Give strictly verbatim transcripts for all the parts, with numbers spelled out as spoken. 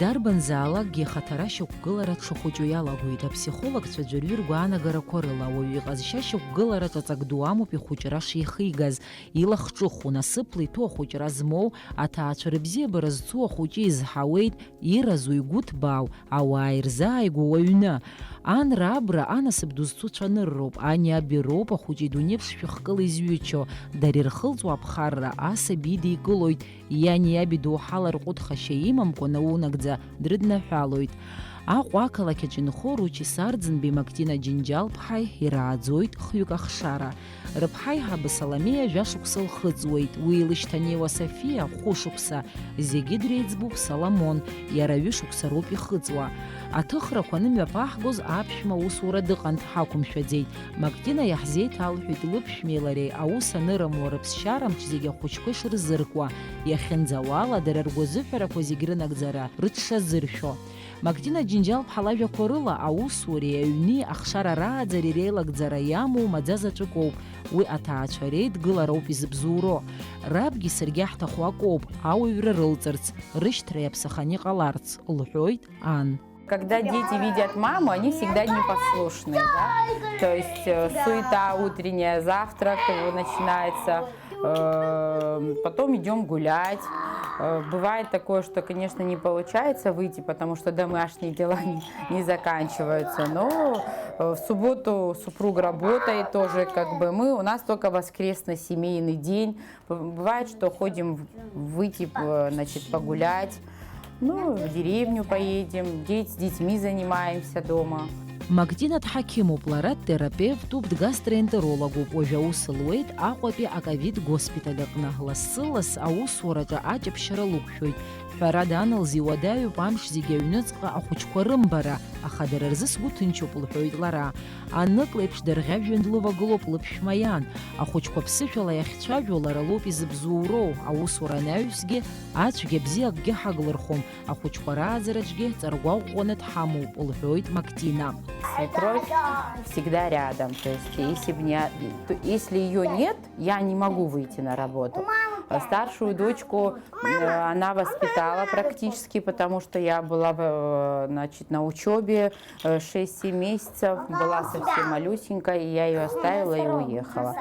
Дарбанзаалакгьы ихаҭара шьақәгылара дшахәыҷу иалагоит. Аԥсихологцәа аӡәырҩы ргәаанагарақәа рыла, ауаҩы иҟазшьа шьақәгылара ҿаҵак ду амоуп ихәыҷра шихигаз, илахҿыху, насыԥла иҭәу ахәыҷра змоу, аҭаацәа рыбзиабара зцу ахәыҷы изҳауеит, иразу, игәыҭбаау, ауаа ирзааигәоу уаҩны. Ан рабра анасыԥ ду зцу цәанырроуп, ани аби роуп ахәыҷы идунеиԥс шәыхкыла изҩычо, дара ирхылҵуа аԥхарра асаби идикылоит, иани иаби доуҳала рҟәыҭхашьа имамкәа наунагӡа дрыднаҳәалоит. Аҟәа ақалақь аҿы инхо Ручис Арӡынбеи Мактина Џьынџьал-ԥҳаи ирааӡоит хҩык ахшара. Рыԥҳа аиҳабы Саламеиа жәа шықәса лхыҵуеит, уи илышьҭанеиуа Софиа хәышықәса, зегьы дреиҵбуп Саламон, иара ҩышықәса роуп ихыҵуа. Аҭыхрақәа анымҩаԥаҳгоз аԥшәма аусура дыҟан, дҳақәымшәаӡеит. Мактина иаҳзеиҭалҳәеит лыԥшәмеи лареи аус анырымуа, рыԥсшьара амч зегьы ахәыҷқәа ишырзыркуа, иахьынӡауала, дара ргәазыҳәарақәа зегь рынагӡара рыҽшазыршәо. Мактина Џьынџьал-ԥҳа лажәақәа рыла, аусуреи аҩни ахшара рааӡареи реилагӡара иамоу маӡа заҵәык ауп, уи аҭаацәа реидгылароуп изыбзоуроу. Рабгьы саргьы иаҳҭаху акоуп, ауаҩра рылҵырц, рышьҭра иаԥсаханы иҟаларц, лҳәоит ан. Когда дети видят маму, они всегда непослушные, да? То есть э, суета утренняя, завтрак э, начинается, э, потом идем гулять. Э, Бывает такое, что, конечно, не получается выйти, потому что домашние дела не, не заканчиваются. Но э, в субботу супруг работает тоже, как бы мы, у нас только воскресный семейный день. Бывает, что ходим выйти, значит, погулять. Ну, в деревню поедем, деть, с детьми занимаемся дома. Мактина дҳақьымуп, лара дтерапевтуп, дгастроэнтерологуп, уажә аус луеит Аҟәатәи аковид госпиталь аҟны. Лассы-ласс аусураҿы аҷаԥшьара лықәшәоит. Ҳәарада, ан лзы иуадаҩуп амш зегьы аҩныҵҟа ахәыҷқәа рымбара, аха дара рзы сгәы ҭынчуп, лҳәоит лара. Анык леиԥш дырӷьажәҩан длывагылоуп лыԥшәма иан. Ахәыҷқәа ԥсышәала иахьцәажәо лара лоуп изыбзоуроу, аусура анаҩсгьы ацәгьа бзиа акгьы ҳаглырхуам, ахәыҷқәа рааӡараҿгьы ҵаргәаҟәҟәаны дҳамоуп, лҳәоит Мактина. Свекровь всегда рядом, то есть если бы не, то- если ее нет, я не могу выйти на работу. А старшую дочку э, она воспитала практически, потому что я была в- э, значит, на учебе шесть-семь месяцев, была совсем малюсенькая, и я ее оставила и уехала.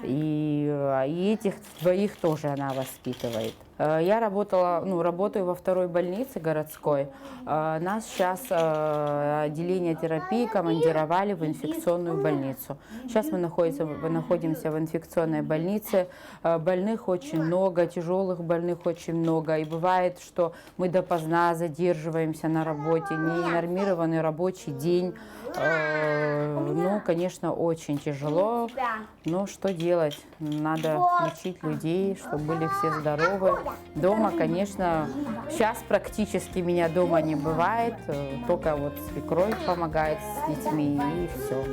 И, э, и этих двоих тоже она воспитывает. Э, Я работала, ну, работаю во второй больнице городской. Э, Нас сейчас э, отделение терапии командировали в инфекционную больницу. Сейчас мы находимся, мы находимся в инфекционной больнице. Э, Больных очень много, тяжелых больных очень много. И бывает, что мы допоздна задерживаемся на работе, ненормированный рабочий день. Э, Ну, конечно, очень тяжело. Но что делать? Надо лечить людей, чтобы были все здоровы. Дома, конечно, сейчас практически меня дома не бывает, э, только вот свекровь помогает с детьми и все.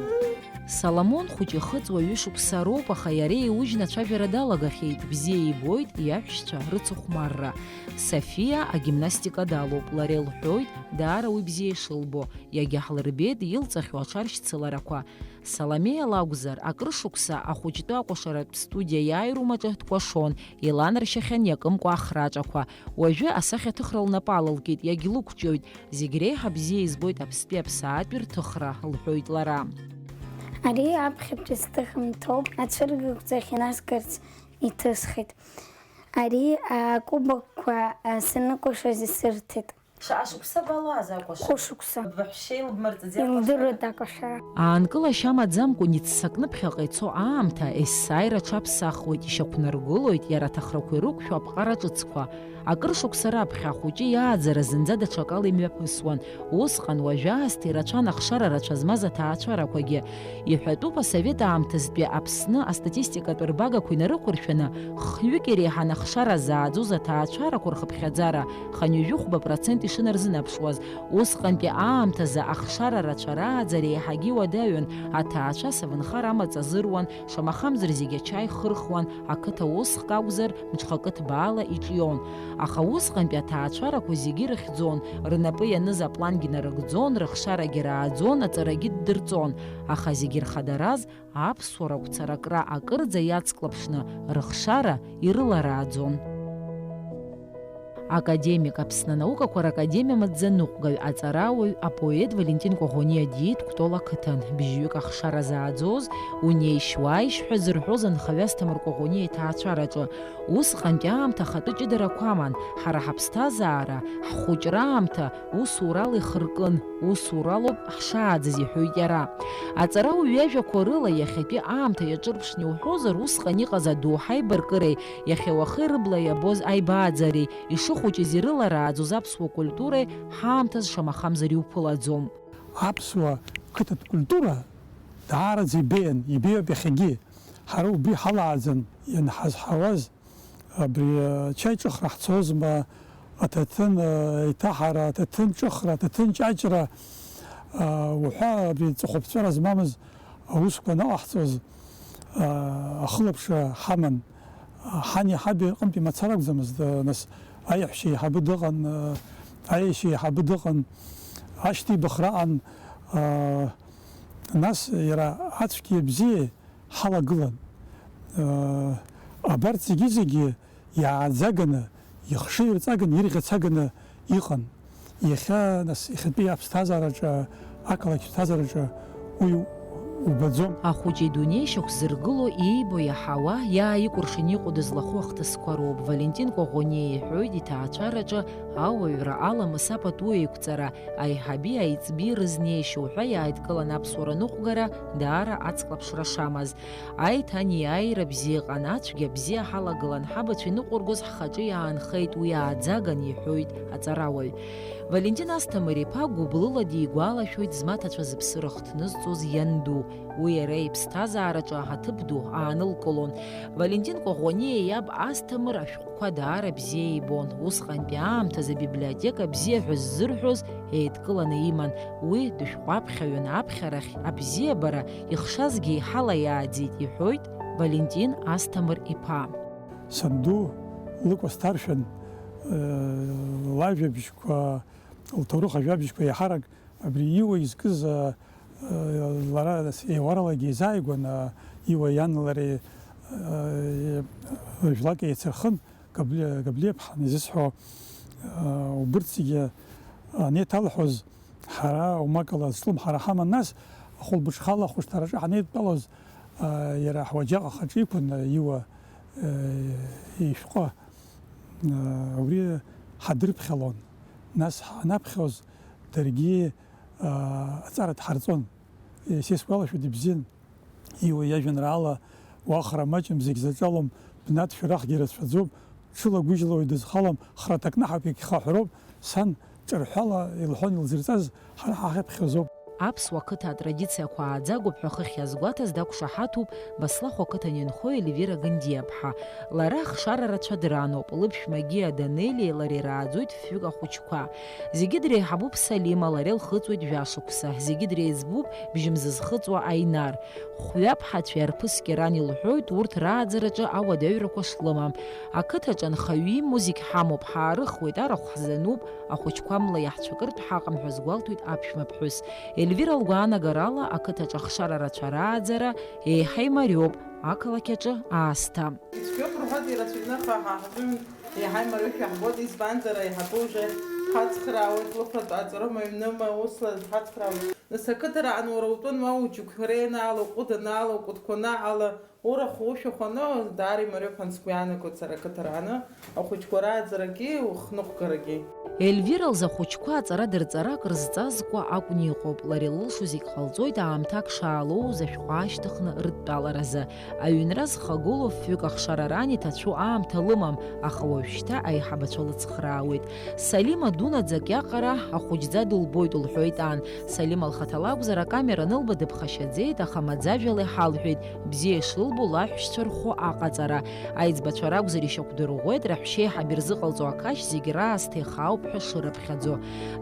Саламон хәыҷы ихыҵуа ҩышықәса роуп, аха иара еиужьны ацәажәара далагахьеит, бзиа ибоит иаҳәшьцәа рыцыхәмарра. Софиа агимнастика далоуп, лара илҳәоит, даара уи бзиа ишылбо, иагьаҳлырбеит илҵахьоу аҽаршьцыларақәа. Саламеа лакәзар, акыр шықәса ахәыҷтәы акәашаратә студиа иааируам аҿы дкәашон, иланаршьахьан иакымкәа ахраҿақәа. Уажәы асахьаҭыхра лнапы алалкит, иагьлықәҿиоит. Зегь реиҳа бзиа избоит аԥстәи аԥсаатәи рҭыхра, лҳәоит лара. Ари аԥхьатәи сҭыхымҭоуп, ацәыргақәҵахь инасгарц иҭысхит. Ари акубокқәа саныкәашоз исырҭеит. Шаҟа шықәса балаз акәашара? Хәышықәса. Вообще илдмырҵӡеит акәашара? Илдыруеит акәашара. Аанкылашьа амаӡамкәан иццакны ԥхьаҟа ицо аамҭа есааира аҽаԥсахуеит, ишьақәнаргылоит иара аҭахрақәа ирықәшәо аԥҟара ҿыцқәа. Акыр шықәса раԥхьа ахәыҷы иааӡара зынӡа даҽакала имҩаԥысуан. Усҟан уажәаасҭа ирацәан ахшара рацәа змаз аҭаацәарақәагьы. Иҳәатәуп, асовет аамҭазтәи Аԥсны астатистикатә рбагақәа инарықәыршәаны, хҩык иреиҳаны ахшара зааӡоз аҭаацәарақәа рхыԥхьаӡара хынҩажәи хәба процент ишынарзынаԥшуаз. Усҟантәи аамҭазы ахшара рацәа рааӡара еиҳагьы иуадаҩын, аҭаацәа савынхар амаҵ азыруан, шамахамзар зегьы ачаи хырхуан, ақыҭа уск акәзар, мҽхакы ҭбаала иҿион. Аха усҟантәи аҭаацәарақәа зегьы ирыхьӡон, рнапы ианыз аплангьы нарыгӡон, рыхшарагьы рааӡон, аҵарагьы ддырҵон. Аха зегьы рхадараз, аԥсуара агәцаракра акырӡа иацклаԥшны, рыхшара ирыларааӡон. Академик, Аԥсны анаукақәа ракадемиа маӡаныҟәгаҩ, аҵарауаҩ, апоет Валентин Коӷониа диит Кәтол ақыҭан. Бжьҩык ахшара зааӡоз, унеишь-уааишь ҳәа зырҳәоз анхаҩы Асҭамыр Коӷониа иҭаацәараҿы. Усҟантәи аамҭа ахатәы ҷыдарақәа аман, ҳара ҳаԥсҭазаара, ҳхәыҷра аамҭа усурала ихыркын, усуралоуп ҳшааӡаз, иҳәоит иара. Аҵарауаҩ иажәақәа рыла, иахьатәи аамҭа иаҿырԥшны иуҳәозар, усҟан иҟаз адоуҳа аибаркыреи, иахьа уахеи рыбла иабоз аибааӡареи, ишыхәыҷыз ирыларааӡоз аԥсуа культуреи ҳаамҭаз шамахамзар иуԥылаӡом. Аԥсуа қыҭатә культура даараӡа ибеиан, ибеиоуп иахьагьы. Ҳара убри ҳалааӡан ианҳазҳауаз, абри, ачаи ҿыхра ҳцозма, аҭаҭын, еиҭаҳара, аҭаҭын ҿыхра, аҭаҭын ҷаҷра, уҳәа, абри ҵыхәаԥҵәара змамыз аусқәа анаҟаҳҵоз, ахылаԥшра ҳаман. Ҳани ҳаби рҟынтәи мацара акәӡамызт, нас, аиаҳәшьа еиҳабы дыҟан, аиашьа еиҳабы дыҟан, ашьҭеибахра аҟан, нас иара ацәгьеи абзиеи ҳалагылан. Абарҭ зегьы-зегьы иааӡаганы, ихшыҩрҵаганы, ирӷьацаганы иҟан. Иахьа, нас, иахьатәи аԥсҭазаараҿы, ақалақь ԥсҭазаараҿы уи убаӡом. Ахәыҷы идунеи шьақәзыргыло, иибо, иаҳауа, иааикәыршан иҟоу дызлахәу ахҭысқәа роуп. Валентин Коӷониа иҳәоит, иҭаацәараҿы ауаҩра, аламыс, апату еиқәҵара, аиҳаби аиҵби рызнеишьа уҳәа иааидкылан аԥсуара ныҟәгара даара ацклаԥшра шамаз. Аиҭанеиааира бзиа ыҟан, ацәгьа бзиа ҳалагылан, ҳабацәа иныҟәыргоз ҳхаҿы иаанхеит, уи ааӡаган, иҳәоит аҵарауаҩ. Валентин Асҭамыр-иԥа гәыблыла дигәалашәоит змаҭацәа зыԥсы рыхҭнызҵоз ианду. Уи иара иԥсҭазаараҿы аҳаҭып ду аанылкылон. Валентин Коӷониа иаб Асҭамыр ашәҟәқәа даара бзиа ибон. Усҟантәи аамҭазы абиблиотека бзиа ҳәа ззырҳәоз еидкыланы иман. Уи дышәҟәаԥхьаҩын, аԥхьарахь абзиабара ихшазгьы еиҳала иааӡеит, иҳәоит Валентин Асҭамыр-иԥа. Санду лыкәа сҭаршәын, лажәабжьқәа, лҭоурых ажәабжьқәа иаҳарак абри Иуа изкыз, лара еуаралагьы изааигәан, Иуа иан лареи жәлак еицырхын, Габли-, Габлиаԥҳан изысҳәо, убырҭ зегьы анеиҭалҳәоз, ҳара умакала зҿлымҳара ҳаман, нас ахәылбыҽхала ахәышҭаараҿы ҳанеидтәалоз, иара ҳуаџьаҟ ахаҿы иқәын Иуа ишәҟәы, убри ҳадырԥхьалон. Нас ҳанаԥхьоз даргьы аҵара дҳарҵон. Исгәалашәоит ибзиан. Иуа иажәеинраала уахра маҷым, зегь заҿалом, бнаҭ шәарахгьы рацәаӡом, ҽылагәыжьла уаҩ дызхалом, храҭа кнаҳауп, иагьхаҳәроуп, сан ҿырҳәала илҳәон илзырҵаз, ҳара ҳахьаԥхьаӡоуп. Аԥсуа қыҭа атрадициақәа ааӡагоуп ҳәа хыхь иазгәаҭаз дақәшаҳаҭуп Баслахә ақыҭан инхо Ельвира Гандиаԥҳа. Лара ахшара рацәа драноуп, лыԥшәма Гиа Данелиеи лареи рааӡоит фҩык ахәыҷқәа. Зегьы дреиҳабуп Салима, лара илхыҵуеит жәашықәса, зегьы дреиҵбуп бжьымз зхыҵуа Аинар. Хәҩаԥҳацәеи арԥыс Керан илҳәоит урҭ рааӡараҿы ауадаҩрақәа шлымам. Ақыҭаҿы анхаҩы имоу зегь ҳамоуп, ҳаарыхуеит, арахә ҳзануп, ахәыҷқәа мла иаҳцәакыртә ҳаҟам ҳәа азгәалҭоит аԥшәмаԥҳәыс. Ельвира лгәаанагарала, ақыҭаҿы ахшара рацәа рааӡара еиҳа имариоуп, ақалақь аҿы аасҭа. Ицәгьоуп рҳәоит, ирацәаҩны аха ҳаҳзыҩ еиҳа имариоушәа ҳбоит, избанзар, аиҳабы уже ҳацхраауеит, лыхәатә аҵароума, аҩныма, усла ҳацхраауеит. Нас ақыҭараан уара утәы ануа уџьықәреи анаало, уҟәыд анаало, укәытқәа анаало, урахә ушәахәаны, даара имариоуп ҳәа сгәы иаанагоит сара ақыҭарааны, ахәыҷқәа рааӡарагьы ухныҟәгарагьы. Ельвира лзы ахәыҷқәа аҵара-дырҵара акрызҵазкуа акәны иҟоуп, лара илылшо зегь ҟалҵоит аамҭак шаалоуз ашәҟәы аашьҭыхны рыдтәаларазы. Аҩнра зхагылоу фҩык ахшара ран иҭацәу аамҭа лымам, аха уажәшьҭа аиҳабацәа лыцхраауеит. Салима дунаӡак иаҟара ахәыҷӡа дылбоит, лҳәоит ан. Салима лхаҭа лакәзар, акамера анылба дыԥхашьаӡеит, аха маӡажәала иҳалҳәеит, бзиа ишылбо лаҳәшьцәа рхәы аҟаҵара. Аиҵбацәа ракәзар ишьақәдырӷәӷәеит, раҳәшьеиҳаб ирзыҟалҵо ақашь зегь раасҭа ихаауп ҳәа шырыԥхьаӡо.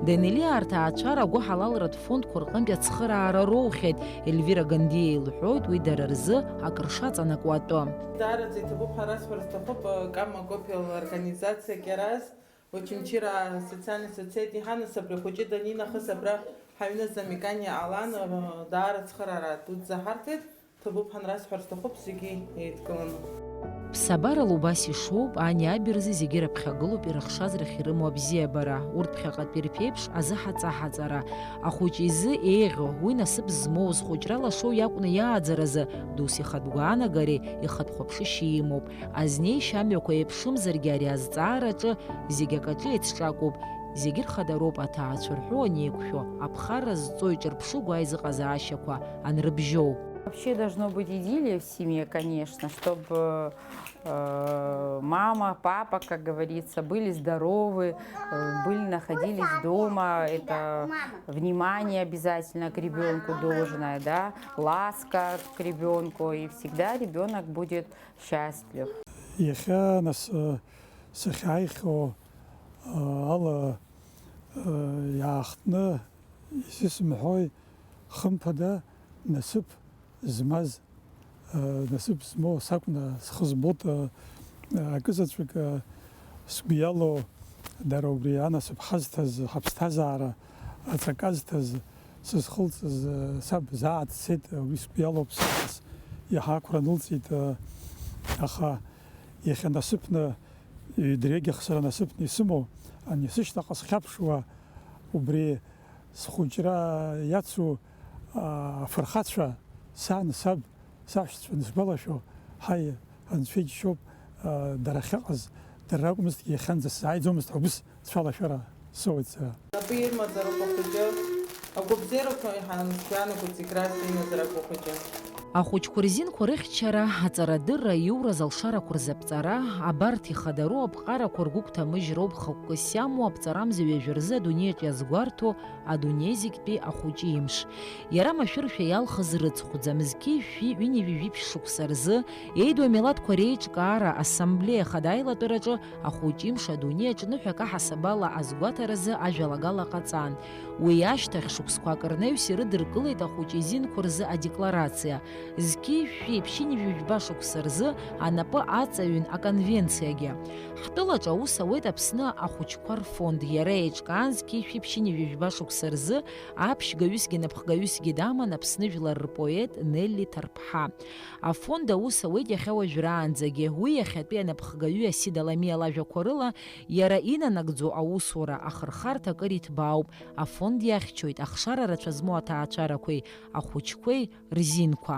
Данелиа арҭаацәара агәыҳалалратә фондқәа рҟынтә ацхыраара роухьеит, Ельвира Гандиа илҳәоит, уи дара рзы акыр шаҵанакуа атәы. Даараӡа иҭабуп ҳәа расҳәар сҭахуп, Кама Копиал организациак иараз, Очамчыра асоциальный соцсети ҳанасыԥ, абри ахәыҷы данинахыс абра ҳаҩны замекание ҟалан, даара ацхыраара дуӡӡа ҳарҭеит. Ҭабуп ҳәа расҳәар сҭахуп зегьы еидкыланы. Ԥсабарала убас ишоуп, ани аби рзы зегьы раԥхьагылоуп ирыхшаз рахь ирымоу абзиабара, урҭ ԥхьаҟатәи рԥеиԥш азыҳаҵаҳаҵара. Ахәыҷы изы еиӷьу, уи насыԥ змоу, зхәыҷра лашоу иакәны иааӡаразы дус ихатә гәаанагареи ихатә хәаԥшышьеи имоуп. Азнеишьа амҩақәа еиԥшымзаргьы ари азҵаараҿы зегь акаҿы еицҿакуп, зегь рхадароуп аҭаацәа рҳәоу анеиқәшәо, аԥхарра зҵоу иҿырԥшыгоу аизыҟазаашьақәа анрыбжьоу. Вообще должно быть идиллия в семье, конечно, чтобы э, мама, папа, как говорится, были здоровы, э, были, находились дома. Это внимание обязательно к ребенку должное, да, ласка к ребенку, и всегда ребенок будет счастлив. Иахьа нас, э, сахьааихьоу, э, ала, э, иаахтны изысымҳәои, хымԥада, насыԥ змаз, э, насыԥ змоу сакәны схы збоит, э, э, акызаҵәык, э, сгәы иалоу, дара убри анасыԥ ҳазҭаз, ҳаԥсҭазаара аҵак азҭаз, сызхылҵыз, э, саб заа дцеит, э, уи сгәы иалоуп, сыҟаз иаҳа ақәра нылҵит, э, аха иахьа насыԥны, ҩдырҩегьых сара насыԥны исымоу, ани сышьҭахьҟа схьаԥшуа, убри схәыҷра иацу, аа, афырхацәа, сан, саб, саҳәшьцәа анысгәалашәо, ҳаи, Анцәа иџьшьоуп, аа, дара ахьыҟаз, дара ракәмызҭгьы иахьанӡа сзааиӡомызт ҳәа убыс цәалашәара соуеит сара. Напы ирмазароуп ахәыҷы, агәабзиарақәа иҳанасгәаанагоит зегь раасҭа имазар акәу ахәыҷы. Ахәыҷқәа рзинқәа рыхьчара, аҵарадырра, аиура залшарақәа рзаԥҵара, абарҭ ихадароу аԥҟарақәа ргәыгәҭамыжьроуп хықәкыс иамоу аԥҵарамза ҩажәа рзы адунеиаҿ иазгәарҭо адунеи зегьтәи ахәыҷы имш. Иара машәыршәа иалхыз рыцхәӡам, зқьи жәшәи ҩынҩажәи жәиԥшь шықәса рзы, еидоу амилаҭқәа реиҿкаара ассамблеиа ахада аилатәараҿы ахәыҷы имш адунеи аҿы ныҳәак аҳасабала азгәаҭаразы ажәалагала ҟаҵан. Уи ашьҭахь шықәсқәак рнаҩс ирыдыркылеит ахәыҷы изинқәа рзы адекларациа, зқьи жәшәи ԥшьынҩажәи жәба шықәса рзы анапы аҵаҩын аконвенциагьы. Ҳтәылаҿы аус ауеит Аԥсны ахәыҷқәа рфонд, иара еиҿкаан зқьи жәшәи ԥшьынҩажәи жәба шықәса рзы аԥшьгаҩысгьы напхгаҩысгьы даман Аԥсны жәлар рпоет Нелли Ҭарԥҳа. Афонд аус ауеит иахьа уажәраанӡагьы. Уи иахьатәи анапхгаҩы Асида Ламиа лажәақәа рыла, иара инанагӡо аусура ахырхарҭа акыр иҭбаауп, афонд иахьчоит ахшара рацәа змоу аҭаацәарақәеи ахәыҷқәеи рзинқәа.